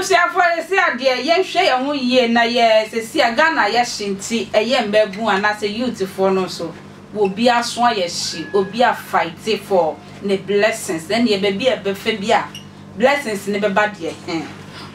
Abusuafoɔ sɛsi adeɛ yɛnhwɛ yɛn ho yie na yɛ sɛsi a Ghana ayɛ hye nti ɛyɛ mmabun anaasɛ youth foɔ no nso obi aso ayɛ hye obi a fight for ne blessings ɛneɛ baabi a ɛbɛfa bi a blessings no bɛba deɛ he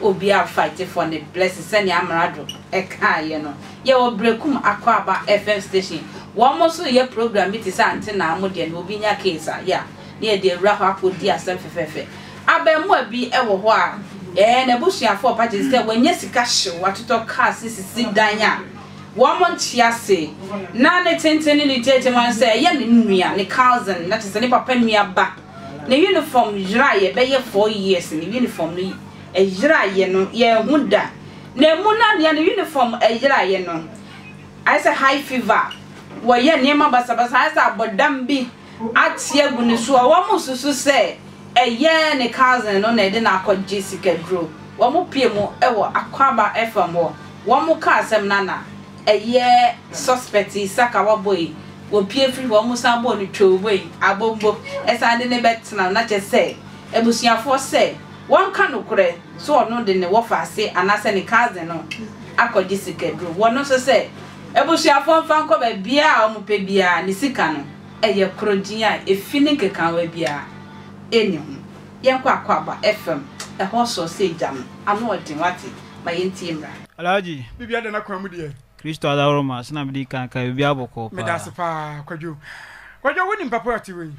obi a fight for ne blessings sɛnea Amerado ɛkaeɛ no yɛwɔ Berekum Akwaaba FM station wɔn nso reyɛ program bi te sɛ Antenaa mo deɛ no obi nya case a yɛ a na yɛde awura hɔ akɔdi asɛm fɛfɛɛfɛ. Abaamua bi wɔ hɔ a, ɛɛ, n'abusuafoɔ pa kyerɛ sɛ wanya sika hyew, watotɔ cars sisi dan a wɔn nte ase. Na ne tenten ne ne tiatia mu ara ne sɛ ɛyɛ ne nua, ne cousin, na kyerɛ sɛ ne papa nua ba. Ne uniform yeraeɛ bɛyɛ 4 years, ne uniform no yeraeɛ no, yɛanhu da. Na emu no nea ne uniform yeraeɛ no, ayɛ sɛ high fever, wɔyɛ nneɛma basabasa, ayɛ sɛ abɔdam bi ate agu ne so a wɔsusu sɛ ɛyɛ ne cousin no na ɛde no akɔgye sikaduro. Wɔpue mu wɔ Akwaaba FM hɔ. Wɔka asɛm no ana ɛyɛ suspect yi Sakawa boy yi, wɔpue firi hɔ, wɔsan bɔɔ no twoo boy, abombo, san de no bɛtena na kyerɛ sɛ abusuafoɔ sɛ wɔnka nokorɛ sɛ ɔno de ne wɔfaase anaasɛ ne cousin no akɔgye sikaduro. Wɔno nso sɛ abusuafoɔ mfa nkɔ baabiara a wɔpɛ biara ne sika no ɛyɛ korɔgyen a efi ne nkekaawa biara nni ho. Yɛnkɔ Akwaaba FM, ɛhɔ sɔ sɛ gya no, ano ɔden wate, ma yɛntie mmra. Alhaji. Biribiara da n'akwan mu deɛ. Kristo adaworoma, sɛnea mede kan kae, biribiara bɔkɔɔ paa. Medase paa, Kwadwo. Kwadwo, wonim papa a ɔte hɔ yi?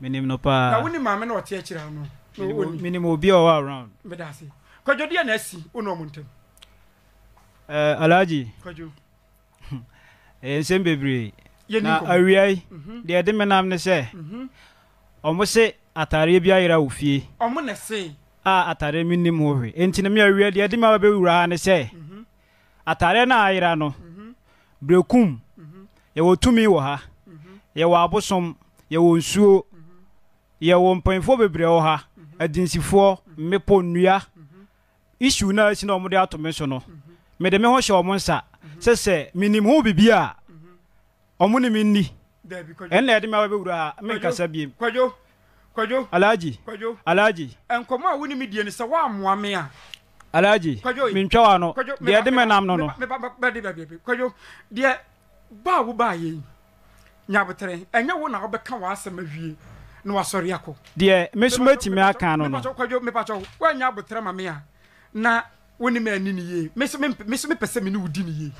Menim no paa. Na wonim maame no a ɔte akyire ha no? Menim obi a ɔwɔ around. Medase. Kwadwo, deɛ na asi wo ne wɔn ntam? Eh, Alhaji. Kwadwo. Ɛyɛ nsɛm bebree. Na awia yi, deɛ ɛde me nam ne sɛ, wɔn se ataareɛ bi ayera wɔ fie. Wɔn na se. A ataareɛ me nim ho hwee. Enti no me awia deɛ ɛde me aba bɛwura ha ne sɛ, ataareɛ no a ayera no, Berekum, yɛwɔ tumi wɔ ha, yɛwɔ abosom, yɛwɔ nsuo, yɛwɔ mpanyinfoɔ bebree wɔ ha, adinsifoɔ, mmepɔ, nnua. Issue no a asi na wɔde ato me so no, mede me ho hyɛ wɔn nsa sɛ sɛ menim ho biribi a, wɔn ne me nni. Ɛnna ɛde me aba bɛwura ha, menkasa biem. Kwadwo, Kwadwo, Alhaji, Kwadwo, Alhaji. Nkɔmmɔ a wo ne me die no, sɛ woammoa me a. Alhaji, Kwadwo, mentwa w'ano, Kwadwo, deɛ ɛde me nam no no. Meba, meba, meba, meba, Kwadwo, deɛ ba a wobaeɛ yi, Nya aboterɛ, ɛnyɛ wo na wobɛka w'asɛm awie na wasɔre akɔ. Deɛ me nso mɛtumi aka no no. Mepakyɛw, Kwadwo, mepakyɛw, woannya aboterɛ ma me a, na wo ne me anni no yie. Me nso, me nso mepɛ sɛ me ne wo di no yie.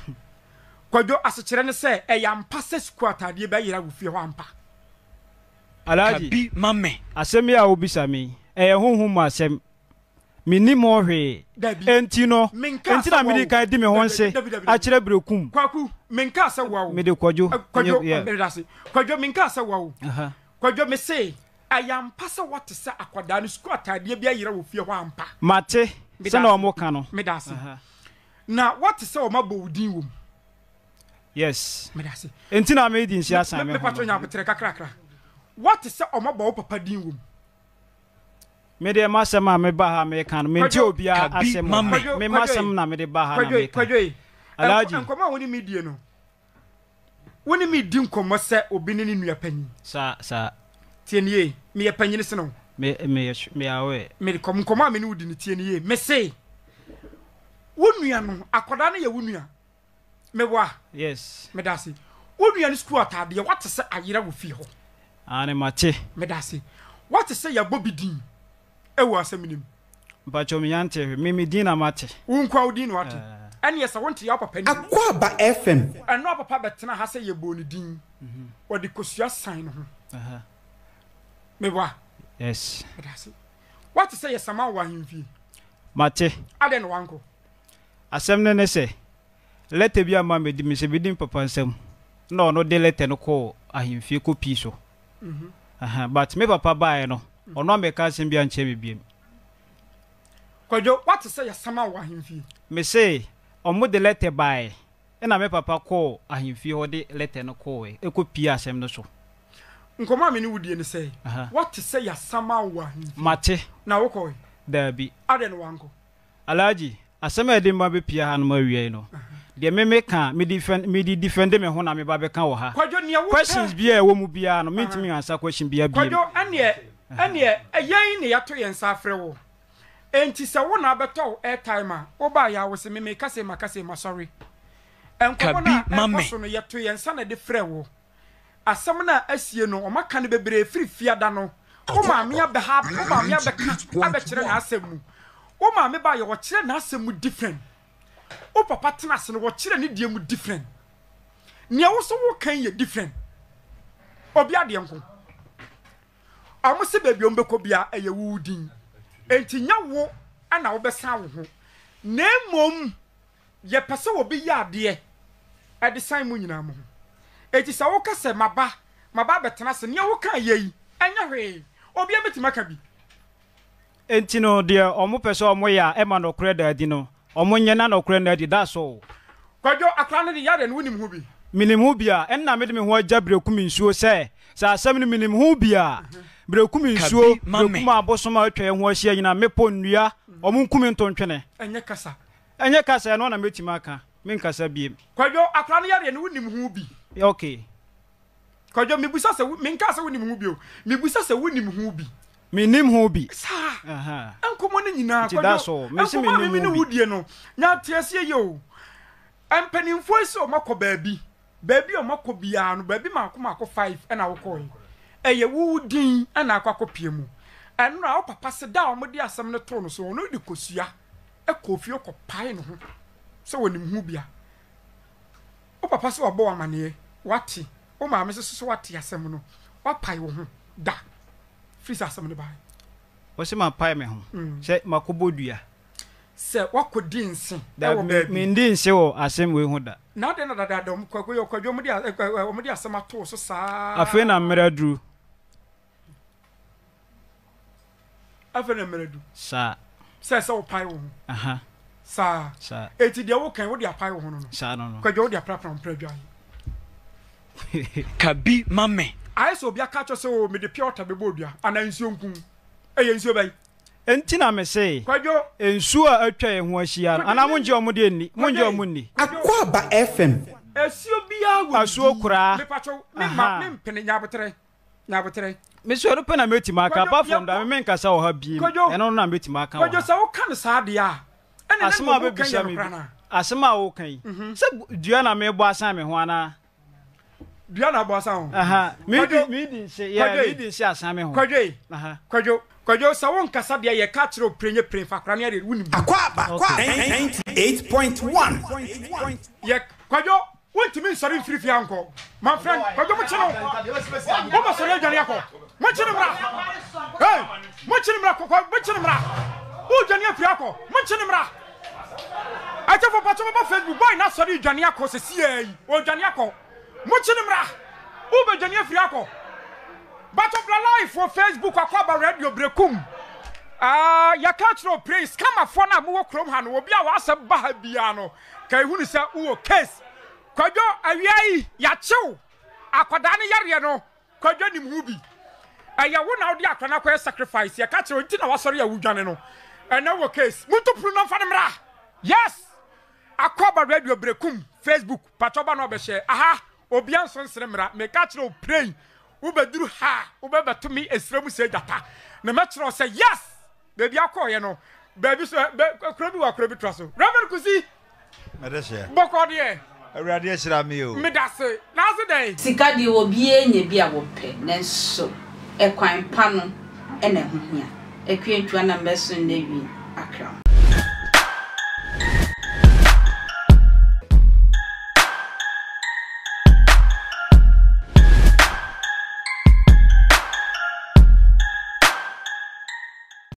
Kwadwo, asekyerɛ ne sɛ, ɛyɛ ampa sɛ sukuu ataadeɛ bi ayera wɔ fie hɔ ampa? Alhaji, Ka bi ma me. Asɛm yi a wobisa me yi, ɛyɛ honhom mu asɛm. Mennim ho hwee. Dabi. Enti no, Menkaa enti sɛ na woa mede o. kan di me ho Dabi, nse dabi, dabi, dabi. akyerɛ Berekum. Kwaku, menkaa sɛ woa o. Mede Kwadwo. Eh, Kwadwo, Yeah. meda ase. Kwadwo, menkaa sɛ woa o. Aha. Kwadwo, mese, ɛyɛ ampa sɛ woate sɛ akwadaa no sukuu ataadeɛ bi ayera wɔ fie hɔ ampa? Mate, Meda sɛnea ase. wɔka no. Meda ase. Aha. Na woate sɛ wɔabɔ wo din wɔ mu? Yes. Meda ase. Enti na medi nse asan me ho Mepatwo no. nya aboterɛ kakrakra. Woate sɛ wɔabɔ wo papa din wɔ mu? Me deɛ m'asɛm a meba ha meka no, mente Kwadwo, obiara Ka bi asɛm ma wɔ me. ha. Me m'asɛm na mede ba ha na Kwadwo, meka. Kwadwo yi, Alhaji. nkɔmmɔ a wo ne me die no, wo ne me di nkɔmmɔ sɛ obi ne ne nua panyin. Saa, saa. Tie nie, meyɛ panyin sene wo. Me, me, me aware. Me kɔm nkɔmmɔ a me ne wo di no, tie nie. Me se, wo nua no, akwadaa no yɛ wo nua. Meboa? Yes. Medase. Wo nua no sukuu ataadeɛ, woate sɛ ayera wɔ fie hɔ? Aane, mate. Medase. Woate sɛ yɛabɔ bi din wɔ asɛm no mu? Mpakyɛw menya ntee hwee. Me me din na mate. Wo nkoa wo din na woate. Ɛneɛ sɛ wonte a wo papa nim. Akwaaba FM. Ɛno a papa bɛtena ha sɛ yɛbɔɔ ne din, ɔde kosua san ne ho. Meboa? Yes. Medase. Woate sɛ yɛsama wo wɔ ahemfie? Mate. Adɛn na woankɔ? Asɛm no ne sɛ, lɛtɛ bi amma ammɛdi me sɛ medi me papa nsam na ɔno de lɛtɛ no kɔɔ ahemfie kɔpii so. Aha, but me papa baeɛ no, ɔno ammɛka asɛm biara ankyerɛ me biom. Kwadwo, woate sɛ yɛasama wo wɔ ahemfie? Mese, wɔde lɛtɛ baeɛ, ɛna me papa kɔɔ ahemfie hɔ de lɛtɛ no kɔɔɛ, ɛkɔpii asɛm no so. Nkɔmmɔ a me ne wo die ne sɛ, woate sɛ yɛasama wo wɔ ahemfie? Mate. Na wokɔɔe? Daabi. Adɛn na woankɔ? Alhaji, asɛm a ɛde me ba bɛpia hanom awia yi no, deɛ me meka a, mede fɛn, mede defende me ho na meba bɛka wɔ ha. Kwadwo, nea wopɛ. Questions biara a ɛwɔ mu biara no, mentumi ansa question biara biom. Kwadwo, ɛnneɛ, ɛnneɛ, yɛn na yɛato yɛn nsa afrɛ wo. Enti sɛ wo na abɛtɔ wo airtime a, wobaeɛ a wose me meka sei maka sei masɔre. Nkɔmmɔ no Ka a bi ma ɛrekɔ me. so no yɛto yɛn nsa na ɛde frɛ wo. Asɛm no a asie no wɔaka no bebree firi fiada no. Wo maame abɛha wo maame abɛka abɛkyerɛ n'asɛm mu. Wo maame baeɛ ɔkyerɛ n'asɛm mu different. Wo papa tena ase no wɔkyerɛ ne deɛ mu different. Nea wo nso woka yi yɛ different. Obi adeɛ nko. Ɔmo se baabi a ɔmo bɛkɔ biara ɛyɛ wo din. Enti nyɛ wo na wobɛsan wo ho. Na mmom yɛpɛ sɛ obi yɛ adeɛ de san mo nyinaa mo ho. Enti sɛ woka sɛ maba, maba abɛtena ase, nea woka yɛ yi, ɛnyɛ hwee. Obiara bɛtumi aka bi. Enti no deɛ ɔmo pɛ sɛ ɔmo yɛ a ɛma nɔkorɛ da adi no, ɔmo nyɛ na nɔkorɛ nna adi, that's all. Kwadwo, akora no de yareɛ no wonim ho bi? Menim ho bi a, ɛnna mede me ho agya Berekum nsuo sɛ, sɛ asɛm no menim ho bi a, Berekum Ka nsuo, bi ma me. Berekum abosom a atwa yɛn ho ahyia nyinaa, mmepɔ, nnua, ɔmo nku me nto ntwene. Ɛnyɛ kasa. Ɛnyɛ kasa, ɛno ara na mɛtumi aka, menkasa biem. Kwadwo, akora no yareɛ no wonim ho bi? Okay. Kwadwo, mebisa sɛ wo, menkaa sɛ wonim ho bi o, mebisa sɛ wonim ho bi? Mennim ho bi. Saa, Aha. nkɔmmɔ no nyinaa, Nti Kwadwo, that's all. Mese nkɔmmɔ a mennim meme ne ho wo bi. die no, nya nteaseɛ yie o. Mpanimfoɔ yi sɛ wɔakɔ baabi, baabi a wɔakɔ biara no, baabi maako maako five ɛna wokɔe. Ɛyɛ wo wo din ɛna akɔ akɔpie mu. Ɛnora wo papa se da a wɔde asɛm no too no so, ɔno de kosua kɔɔ fie kɔpae ne ho sɛ wɔnim ho bi a. Wo papa sɛ wabɔ wo amaneɛ, wate, wo maame nso so wate asɛm no, woapae wo ho da firi sɛ asɛm no baeɛ? Wo se mapae me ho sɛ makɔbɔ dua. Sɛ woakɔdi nse wɔ Dabi, baabi. mendi nse wɔ asɛm wei ho da. Na adɛn na dadaada wɔn, Kwadwo, Kwadwo, wɔde, wɔde asɛm ato wo so saa? Afei na mmerɛ aduru. Afei na mmerɛ du. Saa. Sɛ sɛ wopae wo ho. Aha. Saa. Saa. Eti deɛ wokan wode apae wo ho no no. Saa no no. Kwadwo wode aprapra wo mpra dwan. Ka bi ma me. Ayɛ sɛ obi aka akyerɛ sɛ o mede pure water bɛbɔ odua anaa nsuo nku. Ɛyɛ nsuo bɛn? Enti na mese, Kwadwo. Nsuo a atwa yɛn ho ahyia no, anaa mongye wɔn deɛ nni? Mongye wɔn nni? Akwaaba FM. Asuo biara wɔ ne Asuo din. koraa. Mepakyɛw, memma, Aha. mempene, nyaboterɛ. Nyaboterɛ. Me nso ɛno pɛ na mɛtumi aka Kwadwo, apart from yɛnkɔ. that me menkasa wɔ ha biem Kwadwo, ɛno no na mɛtumi aka wɔ Kwadwo ha. sɛ woka no saa deɛ a, ɛne na Asɛm deɛ a wɔka wobɛbisa yɛ me nokorɛ bi anaa? asɛm a woka yi sɛ dua na mebɔ asan me ho anaa? Dua na abɔ asan wo ho. Aha, medi Kwadwo, medi nse yeah Kwadwo, medi nse asan me ho. Kwadwo yi, Aha. Kwadwo, Kwadwo sɛ wonkasa deɛ yɛka kyerɛ wo pire nyɛ pire fa akora no adeɛ wonim. Akwaaba Okay. 98.1. Yɛ Kwadwo Wontumi nsɔre mfiri fie ha nkɔ. My friend, Kwadwo mokye no. Wobɛsɔre adwane akɔ. Mokye no mmra. Hey, mokye no mmra kɔkɔ, mokye no mmra. Wodwane afiri akɔ. Mokye no mmra. Akyɛfo pakyɛ bɛba Facebook boy na asɔre dwane akɔ sɛsiaa yi. Ɔdwane akɔ. Mokye no mmra. Wobɛdwane afiri akɔ. Bato bra live wɔ Facebook Akwaaba Radio Brekum. Ah, yɛka kyerɛ o praise scammerfoɔ no a mowɔ kurom ha no, obi a w'asɛm ba ha biara no, Ka ehunu sɛ wowɔ case. Kwadwo awia yi yakyew akwadaa no yareɛ no kwadwo nim ho bi ɛyɛ wo na wode akwadaa no akɔyɛ sacrifice yɛka kyerɛ wo nti na wasɔre a wodwane no ɛnɛ wɔ case monto pono no mfa no mmra yes akɔba radio brekum facebook patwɔ ba na ɔbɛhyɛ aha obia nso nsere mmra meka kyerɛ wo pray wobɛduru ha wobɛbɛto me esrɛ mu sɛ gyata na mɛkyerɛ wo sɛ yes Baabi akɔɔyɛ no, baabi so bɛ kuro bi wɔ akuro bi toa so. Reverend Kusi. Mede hyɛ. Bɔkɔ deɛ. Awurade ahyira me o. Medase. N'ase dɛn? Sika deɛ obiara nya bi a wɔpɛ, nanso ɛkwan pa no na ɛho hia. Akua Ntua na mɛso nnɛ wi akra ho.